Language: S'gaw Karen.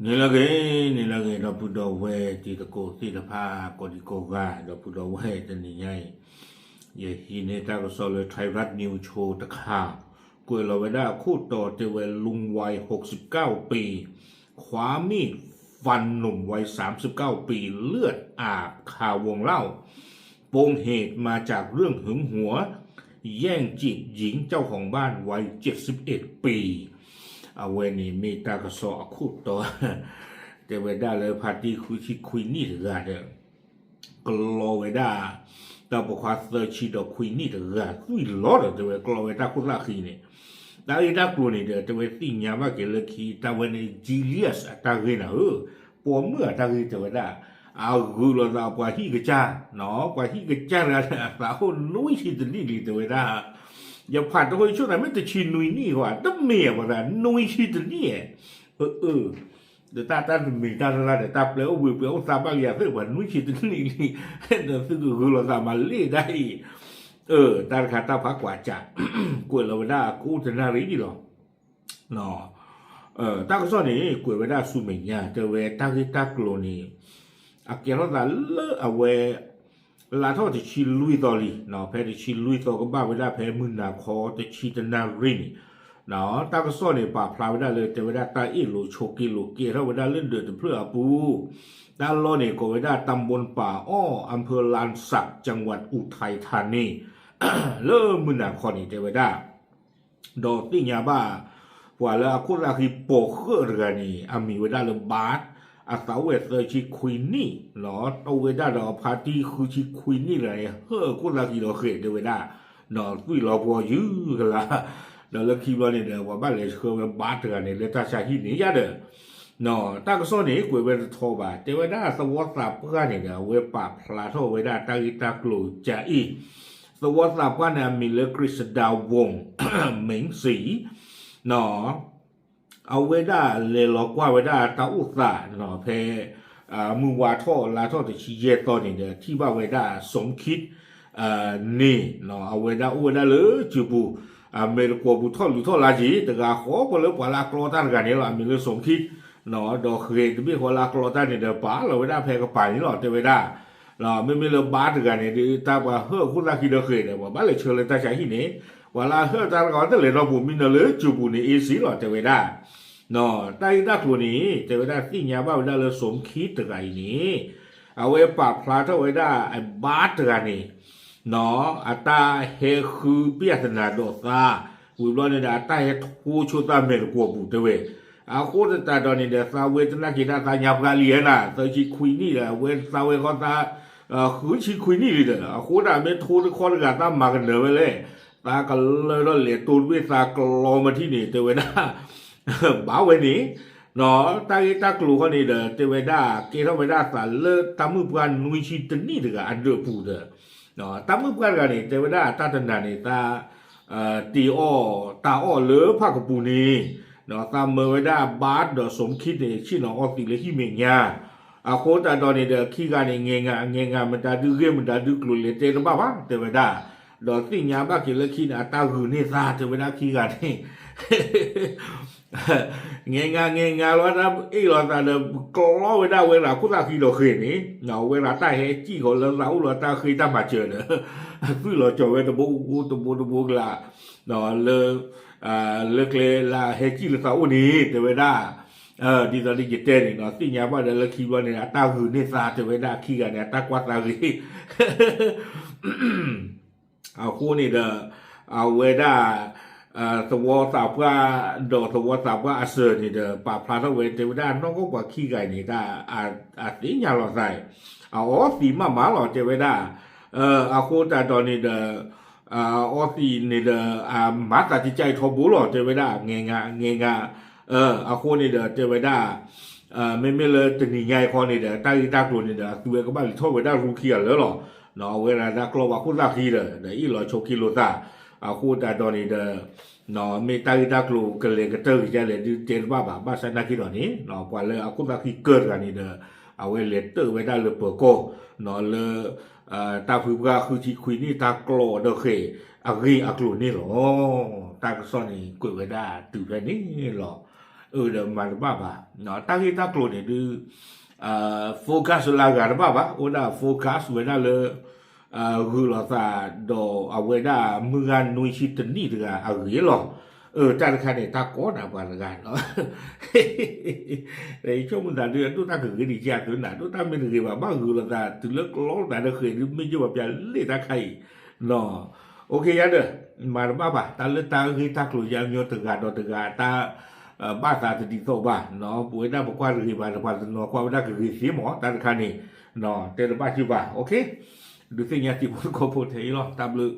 နံၤလၢအဂ့ၤ, နံၤလၢအဂ့ၤ ဒီပုၢ်ဒီဝဲၢ်တံၤသကိးသ့ၣ်တဖၣ် ကိးဒံကိးဂၤ, ဒီပုၢ်ဒီဝဲၢ်တနံၤညါအံၤ, ယဟံးန့ၢ်တၢ်ကစီၣ်လၢ Thai Rat News Show တခါ, ကွဲးလီၤဝဲဒၣ်အခိၣ်တီတဲဝဲ ลุงวัยหกสิบเก้าปี คว้ามีดฟันหนุ่มวัยสามสิบเก้าปี เลือดอาบคาวงเหล้า ปมเหตุมาจากเรื่องหึงหวง แย่งจีบหญิงเจ้าของบ้านวัยเจ็ดสิบเอ็ดปี အဝဲန့ၣ်မ့ၢ်တၢ်ကစီၣ်အခိၣ်တီ တဲဝဲဒၣ်လၢဖါတံၢ်ဃုဆံခွံနံၣ်တဂၤဒီး ကလီဝဲဒၣ် တၢ်ပိာ်ခွါသၢဆံဒီးခွံနံၣ်တဂၤ သွံၣ်လီၤဒီး တဲဝဲကလီဝဲတၢ်ခိၣ်သၣ်ဃံန့ၣ်, တၢ်ဂ့ၢ်တၢ်ကျိၤန့ၣ်ဒီး တဲဝဲသ့ၣ်ညါဘၣ်က့ၤလၢခံ တၢ်ဝဲန့ၣ် Gilead အတၢ်ဂ့ၢ်နၤဧၢ, ပိာ်မုၣ်အတၢ်ဂ့ၢ်တဲဝဲဒၣ်, အဂုာ်လိာ်သးပှၤဟံၣ်ကစၢ်, ပှၤဟံၣ်ကစၢ်တဂၤလၢအသးအိၣ်နွံဆံတနံၣ်လံ တဲဝဲဒၣ်, ယဖးတဟိဆိသးမ့ၢ်တဆံနွံနံၣ်ဃီ တမ့ၢ်ပှၤသးနွံဆံတနံၣ်, ဒီးတၢ်တမံၤတၢ်တလါဒီး တၢ်ပျဲအိၣ်ဘှံးပှဲၤအိၣ်သးဘၣ်ကယၤသ့ၣ် ပှၤနွံဆံတနံၣ်လံ, ဒီးသုကဂုာ်လိာ်သးမၤလ့ၣ်ဒၣ်အံၤ, တၢ်တခါတၢ်ဖးကွၢ်စး, ကွဲးလီၤဝဲဒၣ်ကအိၣ်တနၣ်ရံၣ်လံလီၤ. တၢ်ကစီၣ်န့ၣ် ကွဲးဝဲဒၣ်ဆူမဲာ်ညါ တဲဝဲတၢ်ဂ့ၢ်တၢ်ကျိၤန့ၣ် အကဲထီၣ်သးလၢအဝဲ လါထီၣ်တဆံလွံၢ်သီလံ, ဖဲတဆံလွံၢ်သီကဘၣ်ဝဲဒၣ်ဖဲမုၢ်နၤခီတဆံတနၣ်ရံၣ်န့ၣ်, တၢ်ကစီၣ်န့ၣ် ပာ်ဖျါဝဲဒၣ်လၢတဲဝဲဒၣ်တၢ်အ့ၣ်လိာ်ဆိးက့လိာ်ကဲထီၣ်ဝဲဒၣ်လၢဒၢးတဖျၢၣ်အပူၤ, တၢ်လီၢ်န့ၣ် ကိးဝဲဒၣ် ตำบลป่าอ้อ อำเภอลานสัก จังหวัดอุทัยธานี လၢမုၢ်နၤခီန့ၣ် တဲဝဲဒၣ် ဒီးသ့ၣ်ညါဘၣ် ပှၤလၢအခိၣ်သၣ်ဃံပိာ်ဃၢၣ်တဂၤန့ၣ် အမံၤဝဲဒၣ်လၢ ဘး, အသးအိၣ်ဝဲသၢဆံခွံနံၣ်, ဒီးတအိၣ်ဝဲဒၣ်ဒီးအဖါတံၢ်ဃုဆံခွံနံၣ်တဂၤန့ၣ် ဟၢၣ်ခိၣ်သၣ်ဃံဒီးဃဲၤတဲဝဲဒၣ်, သွံၣ်လီၤပှီၤယုၢ်ကလါ, ဒီးလၢခံဘျီန့ၣ်ဒီး ပှၤဘၣ်လဲၤဆှၢဝဲ ဘးတဂၤန့ၣ် လၢတၢ်ဆါဟံၣ်န့ၣ်ယါဒီး တၢ်ကစီၣ်န့ၣ် ကွဲးဝဲတထီဘၣ်, တဲဝဲဒၣ်သဝီသးပှၢ်န့ၣ်ဒီး အဝဲပာ်ဖျါထီၣ်ဝဲဒၣ်တၢ်ဂ့ၢ်တၢ်ကျိၤကၢအံၤ, သဝီသးပှၢ်န့ၣ် အမံၤလၢ กฤษดาวงศ์เมงศรี အဝဲဒၣ်လဲၤလီၤကွၢ်ဝဲဒၣ်တၢ်အိၣ်သးဖဲ မုၢ်ဝါထီၣ်လါထီၣ်တဆံယဲၢ်သီန့ၣ်ဒီး ထံၣ်ဘၣ်ဝဲဒၣ် สมคิด န့ၣ် အဝဲဒၣ်အိၣ်ဝဲဒၣ်လၢစုပူၤ အမဲာ်တကွီၤပူၤထီၣ်လူၤထီၣ်လါက့ၤ တဂၤဃီ ပှၤလၢပှၤလၢအကျီတၢ်တဂၤန့ၣ်လီၤ. အမံၤလၢ สมคิด ဒီးဃဲၤတဘ့ၣ်ဃီလၢအကျီတၢ်န့ၣ်ဒီး ပာ်လီၤဝဲဒၣ်ဖဲကပၤန့ၣ်လီၤ တဲဝဲဒၣ်. မ့မ့ၢ်လၢဘးတဂၤန့ၣ်ဒီး တၢ်ပှၤဟၢၣ်ခိၣ်သၣ်ဃံဒီးဃဲၤဒီး ပှၤဘၣ်လဲၤဆှၢလၢတၢ်ဆါဟံၣ်န့ၣ် ပှၤလၢအဟၢၣ်တၢ်တဂၤတလဲၤဒီပူၤ မံနီၤလၢစုပူၤန့ၣ် အ့စံလီၤ တဲဝဲဒၣ်. တၢ်ဂ့ၢ်တၢ်ကျိၤန့ၣ် တဲဝဲဒၣ်သ့ၣ်ညါဘၣ်ဝဲဒၣ်လၢ สมคิด တဂၤအံၤန့ၣ် အဝဲပာ်ဖျါထီၣ်ဝဲဒၣ်အဘးတဂၤန့ၣ် အတၢ်ဟဲဃုပျၢ်သနာ်ဒီးသး, ဝံၤဘျီန့ၣ်ဒီး အတၢ်ဟဲထိဆိသးမဲာ်တကွီၤပူၤတဲဝဲ. အဃိသတးဒီးန့ၣ်ဒီး သးဝဲတနာ်က့ၤဒၣ်သးညါပှၢ်လံဧါနၤ, သၢဆံခွံနံၣ်ဒီး အဝဲသးဝဲဃီသး ဃုဆံခွံနံၣ်လံဒီး အဃိဒၣ်မ့ၢ်ထိတခီတဂၤသးမၤကနၢၤဝဲလဲၣ်, သးကလၢထီၣ်လဲၤတိတဘ့ၣ်သးကျီမထံၣ်န့ၣ် တဲဝဲဒၣ် ဘၣ်ဝဲန့ၣ် တၢ်ဂ့ၢ်တၢ်ကျိၤဃီန့ၣ်ဒီး တဲဝဲဒၣ် ကဲထီၣ်ဝဲဒၣ်သးလၢတၢ်မုၣ်ပှၢ်နွံဆံတနံၣ်တဂၤအဒၢးပူၤဒီး တၢ်မုၣ်ပှၢ်တဂၤန့ၣ် တဲဝဲဒၣ်တၢ်တနၤန့ၣ် သး တ့အီၣ်တၢ်အီၣ်လၢဖၣ်ကပူၤန့ၣ် သးမၢဝဲဒၣ်ဘးဒီး สมคิดန့ၣ် ဆ့ၣ်နီၤအီသံးလၢဟံၣ်မဲာ်ညါ, အဃိသတးဒီးန့ၣ်ဒီး ခံဂၤန့ၣ် ငဲၤငါ ငဲၤငါ မတၤဒုဂ့ၢ်မတၤဒုကျိၤလဲၤတဲတဘၣ်ဘၣ် တဲဝဲဒၣ်, ဒီးသ့ၣ်ညါဘၣ်က့ၤလၢခံန့ၣ် အတၢ်ဂုာ်န့ၢ်သး တဲဝဲဒၣ်ခံဂၤန့ၣ် ငဲၤငါ ငဲၤငါလီၤတၢ်အ့ၣ်လိာ်သးဒီး ကျီဝဲဒၣ်ဝဲဒၣ်ခိၣ်သၣ်ဃံဒီးဃဲၤန့ၣ် ဝဲဒၣ်တၢ်ဟဲစံၣ်ဃီလၢသးအိၣ်လီၤတၢ်ဃ့တၢ်မၤစၢၤဒီး သွံၣ်လီၤကၠီၤဝဲတဘိတဘိတဘိကလး လၢ လၢကျဲလၢအဟဲစံၣ်လၢသးအိၣ်န့ၣ် တဲဝဲဒၣ်, ဒ်သိးဒီးယတဲန့ၣ်ဒီး သ့ၣ်ညါဘၣ်ဒီးလၢခံဘျီန့ၣ် အတၢ်ဂုာ်န့ၢ်သး တဲဝဲဒၣ်ခံဂၤန့ၣ် အတၢ်ကွၢ်သးဂ့ၤ အဃိန့ၣ်ဒီး အဝဲဒၣ် သဝီသးပှၢ် ဒီးသဝီသးပှၢ်အစၢၤန့ၣ်ဒီး ပာ်ဖျါထီၣ်ဝဲ တဲဝဲဒၣ်နီၢ်ကီၢ်ပှၤခံဂၤန့ၣ် တၢ်အသ့ၣ်ညါလီၤသး အအီသံးမးမးလီၤ တဲဝဲဒၣ်, အဃိသတးဒီးန့ၣ်ဒီး အအီသံးန့ၣ်ဒီး အမၤသးကကၢအံၤထီဘိလီၤ တဲဝဲဒၣ် ငဲၤငါ ငဲၤငါ အဃိန့ၣ်ဒီး တဲဝဲဒၣ် မ့မ့ၢ်လၢတနံၤညါအံၤဃီန့ၣ်ဒီး တၢ်ဂ့ၢ်တၢ်ကျိၤန့ၣ်ဒီး အသုဝဲကဘၣ်လံၤထီၣ်ဝဲဒၣ်ရူခံဂၤလၢာ်လီၤ. အဝဲဒၣ်တၢ်ကျီဘၣ်ခိၣ်သၣ်ဃံဒီး ဒီးအ့ၣ်လိာ်ဆိးက့လိာ်သး အဃိသတးဒီးန့ၣ်ဒီး မ့ၢ်တၢ်ဂ့ၢ်တၢ်ကျိၤကလဲၤကတၢၢ်ကယါလဲၣ်ဒုးတဲတဘၣ်ဘၣ် ဘၣ်ဆၣ်နာ်က့ဒီးန့ၣ် ပှၤလၢအခိၣ်သၣ်ဃံကၢၢ်တဂၤန့ၣ်ဒီး အဝဲလဲၤတၢၣ်ဝဲဒၣ်လၢပၢၤကီၢ် လၢ တၢ်ဖုပှၢ်ဃုဆံခွံနံၣ်တၢ်ကျီဒီးဃဲၤအဂ့ၢ်အကျိၤန့ၣ်လီၤ. တၢ်ကစီၣ်န့ၣ်ကွဲးဝဲဒၣ်တုၤဖဲန့ၣ်လီၤ. အၢ ဒီးမၤတဘၣ်ဘၣ်. တၢ်ဂ့ၢ်တၢ်ကျိၤန့ၣ်ဒုး focus လၢအဂၤတဘၣ်ဘၣ်, အိၣ်ဒၣ် focus ဝဲဒၣ်လၢ ဂုာ်လိာ်သးဒီးအဝဲဒၣ်မုၢ်ဂၤနွံဆံတနံၣ်တဂၤအဂ့ၢ်လီၤ. အၢ တၢ်တခါန့ၣ် တၢ်ကီနၤပှၤတဂၤလီၤ. ယဆိကမိၣ်သးဒုး အဒိၣ်တၢ်ကဂ့ၤဒံးကသုနၤ, ဒိၣ်တၢ်မ့ၢ်တဂ့ၤဘၣ် ဘၣ်ဂုာ်လိာ်သးတုၤလၢကျီလိာ်သးဒီးဃ့ၢ်ဒုး မ့ၢ်ယိၣ်ဘၣ်ပျၢ်လ့ၣ်တၢ်ခါအံၤ OK ယါဒီး မၤတဘၣ်ဘၣ်, တၢ်လၢတၢ်ဂ့ၢ်တၢ်ကျိၤယါမညီတဂၤဒီးတဂၤ တၢ်ဘၣ်သးတဒ်သိးဘၣ်, ပဝဲဒၣ်ပကွၢ်တဂ့ၤဘၣ်ဒီး ပှၤတနီၤကွၢ်ဝဲဒၣ်ကဂ့ၤသ့မး တၢ်တခါန့ၣ် တဲတဘၣ်က့ၤဘၣ်. OK ဒုးသ့ၣ်ညါတံၤဖိသကိးဖိထဲအံၤလီၤ. တၢ်ဘျုး